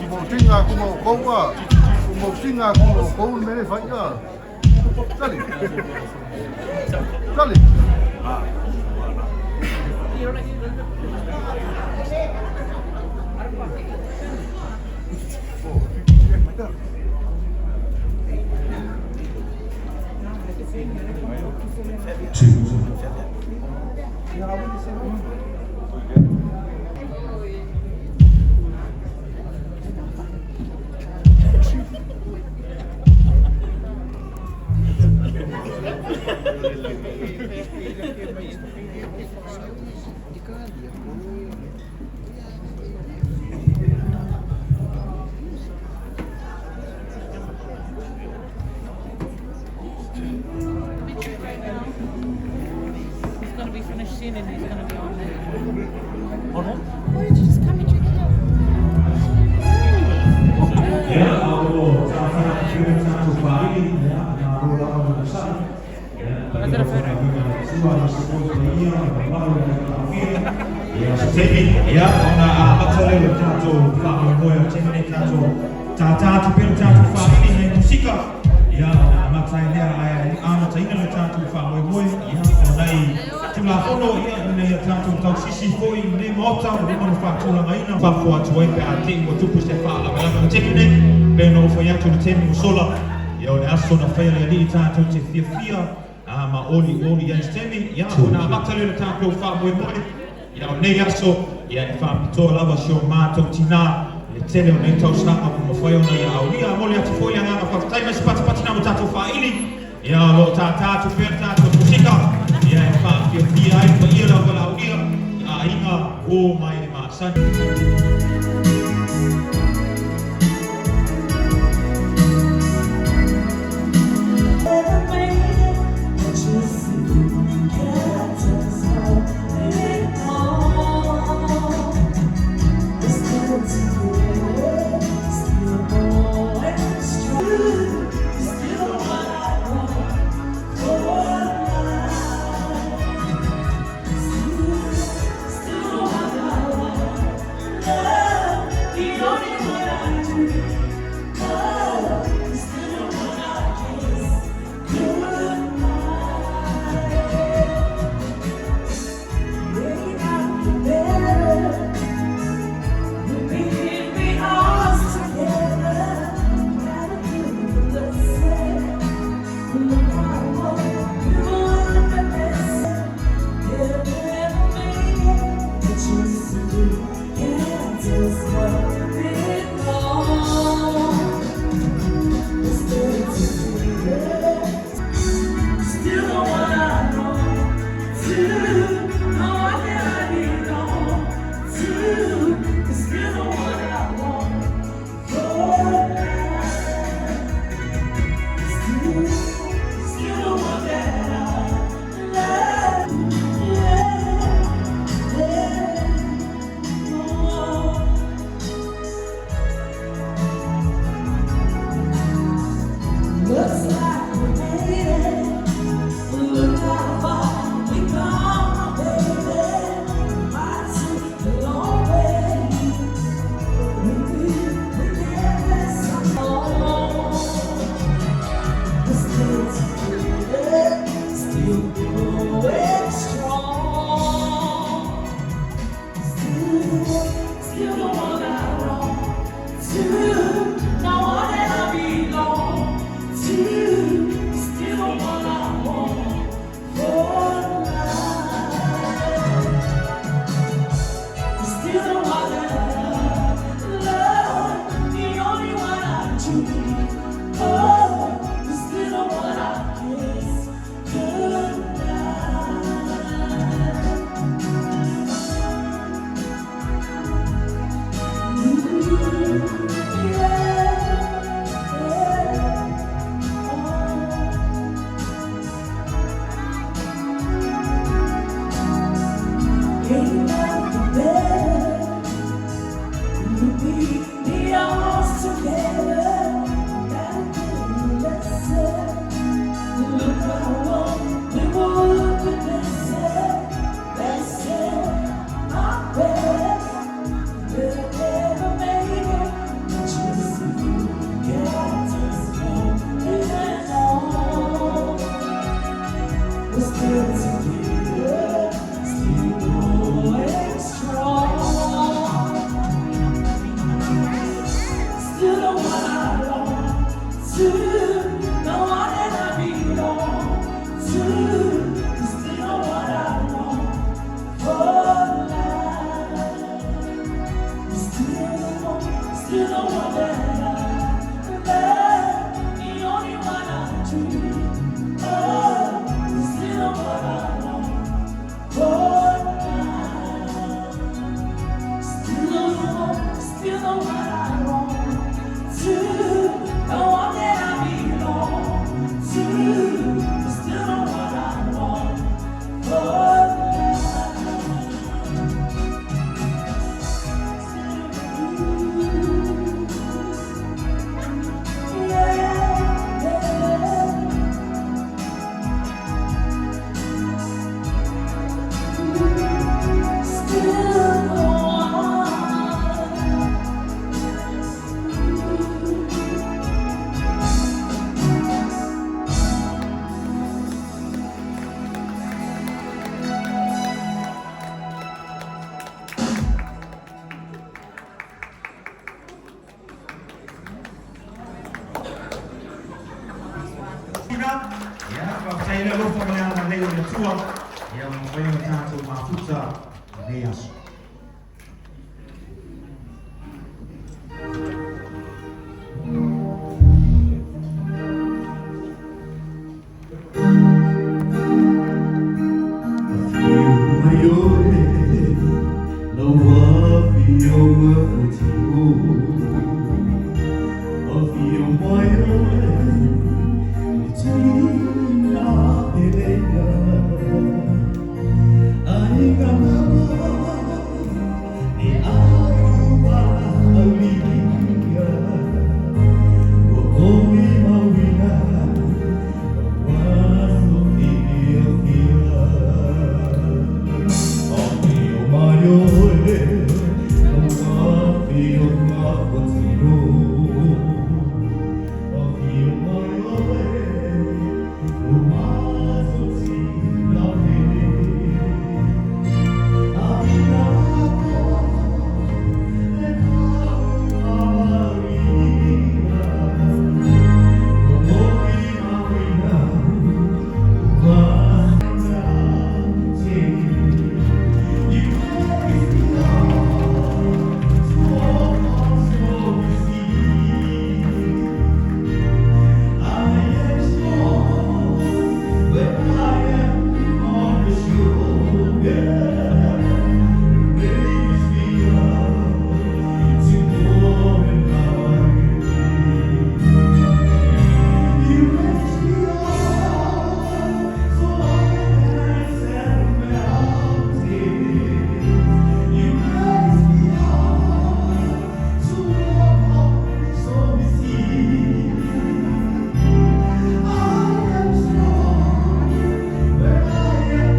Motinga ku mo koua. Motinga ku mo kou me fai a. Tali. Tali. He's gonna be finished soon and he's gonna be on there. Why don't you just come and drink it up? Ia, a o tāwhana ki o tātou whairi, ia, nā rō lava o te sa'i. Ia, Is that a photo? Ia, so teimi, ia, ona a matale o tātou whaangoe o tēnei tātou tātātu pera tātou whairi hei musika. Ia, ona a matai lea ai a mataina le tātou whaangoe, ia, o nei tūlafono, ia, ina ia tātou tausisi foi nei maota, o lima no whaatūlanga ina, whafo atu ai pe a te ua tupu se whaalawelawe o teki nei, pe no whai atu le tēmi o sola, ia o le aso na whaia le alii tātou te whiawhia, a ma oli oli ai tēmi, ia, o nā matale le tātou whaamoemoe, ia o nei aso, ia e whaapitoa lava si o mātou tina, le tele o nei tausaga mo mawhai ona ia aulia, mole atu foi le anganga whakatai mai se patipati nā mo tātou whaili, ia o lo tātātu pera tātou musika, ia e whaawhiawhia ai pa ia lau wala aulia, a inga o mai e māsani. one I long to, the one that I belong to. You're still the one I want for life. You're still the one, still the one that I love, the only one I dream of. You're still the one I want for life. Still the one, still the one I want to, the one that I belong to. Still the one I want for life. Still you, yeah, yeah. Still the one. Ia, faafetai le alofa ma le agalelei o le Atua, ia ua mafai ona tatou mafuta i lenei aso. Afio mai oe, lau afioga Fuatino. Afio mai oe, le tina peleina. Aiga mama, e aku aulia. Ua omi mauina, ua sofiafia. Afio mai oe, lau afioga Fuatino. Afio mai oe, o maso tina pele. Aiga mama, e kau You raise me up so I can ascend mountains. You raise me up to walk on the stormy sea. I am strong when I am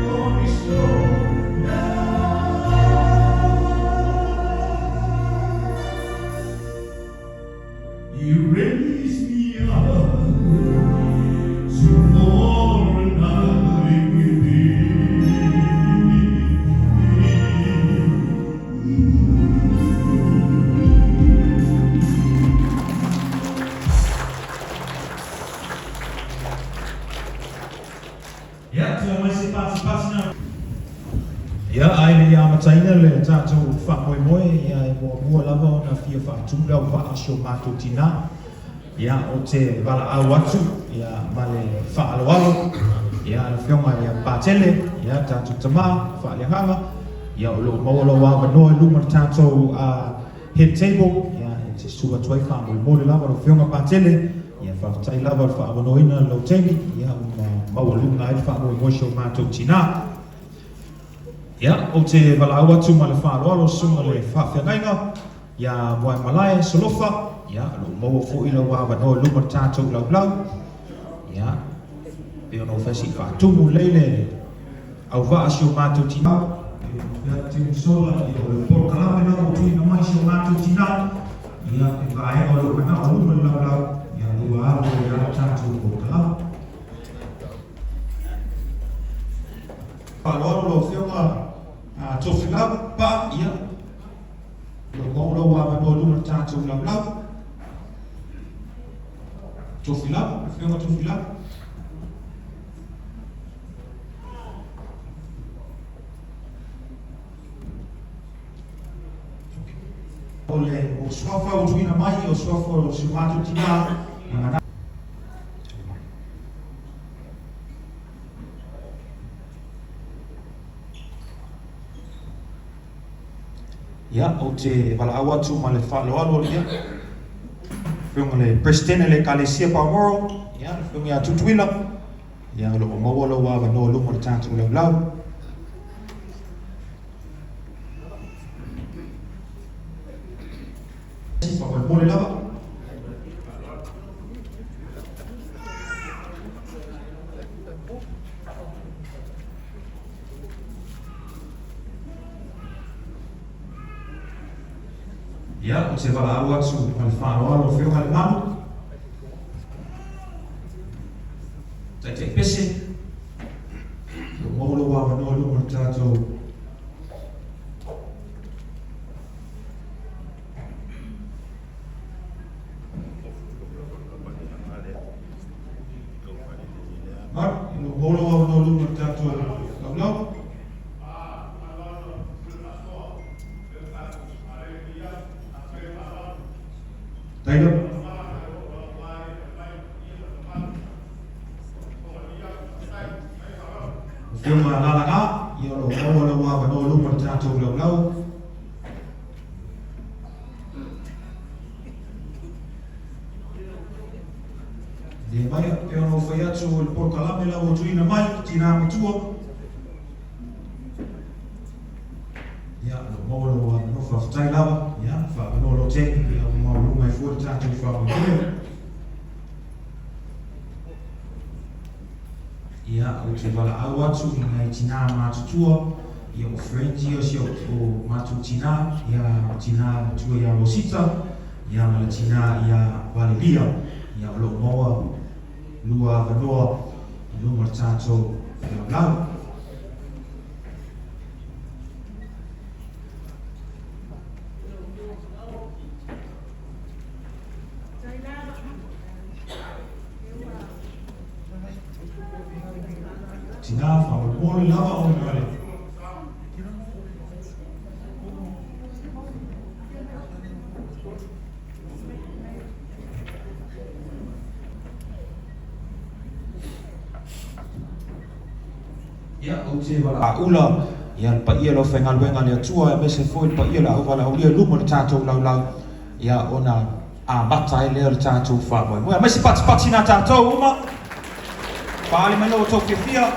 on your shoulder. You raise me up to more than I could be. Ia, tua mai se pasipasi na. Ia, ae le i amataina le tatou faamoemoe, ia e muamua lava ona fia faatumu le auvaa si o matou tinā. Ia, ou te valaau atu, ia, ma le faaaloalo, ia, le afioga ia Patele, ia, tatou tamā faaleagaga, ia, o lo o maua lou avanoa i luma o le tatou head table, ia, e te susu atu ai faamolemole lava lau afioga Patele, ia, faafetai lava i le faaavanoaina i lou taimi, ia, ua maualuga ai le faamoemoe si o matou tinā. Ia, ou te valaau atu ma le faaaloalo susuga le faafeagaiga ia Moaemalae Solofa, ia, o lo o maua foi lau avanoa i luma o le tatou laulau. Ia, pei ona ou fai se i faatumu lelei le auvaa si o matou tinā. Ia, Timisola, ia, o le polokalame lava ua tuuina mai si o matou tinā, ia, e vaega o lou manao i luma o le laulau, ia, ua alu ai lava le tatou polokalame. Faaaloalo lau Afioga Tofilau Pa, ia, o lo o maua lou avanoa i luma o le tatou laulau. Tofilau, le Afioga Tofilau. O le o suafa ua tuuina mai, o suafa o si o matou tinā, ma na Ia, ou te valaau atu ma le faaaloalo ia, Afioga le Peresetene o le Ekalesia Balmoral, ia, le Afioga ia Tutuila, ia, o lo o maua lou avanoa i luma o le tatou laulau. Faamolemole lava. Ia, ou te valaau atu ma le faaaloalo Afioga i le Malu, Taitai Pese, ua maua lou avanoa i luma o le tatou Malu, ua maua lou avanoa i luma o le tatou laulau. Taylor. Afioga Lalaga, ia o lo o maua lou avanoa luma i le tatou laulau. Le mai, e ono fai atu i le polokalame la ua tuuina mai, tinā matua. Ia, o lo o maua lou avanoa, faafetai lava, ia, faavanoa lou taimi, ia ua maualuga ai fua le tatou faamoemoe. Ia, ou te valaau atu i nai tinā matutua, ia o friends ia o si o matou tinā, ia o tinā matua ia Rosita, ia ma le tinā ia Valeria, ia o lo o maua lua avanoa i luma o le tatou laulau. Tinā, faamolemole lava ona le. Ia, ou te valaau ia le paia o le aufaigaluega a le Atua, aemaise foi le paia o le auvalaaulia i luma o le tatou laulau, ia ona amata ai lea o le tatou faamoemoe. Aemaise patipati nā tatou uma, faaali mai lo outou fiafia.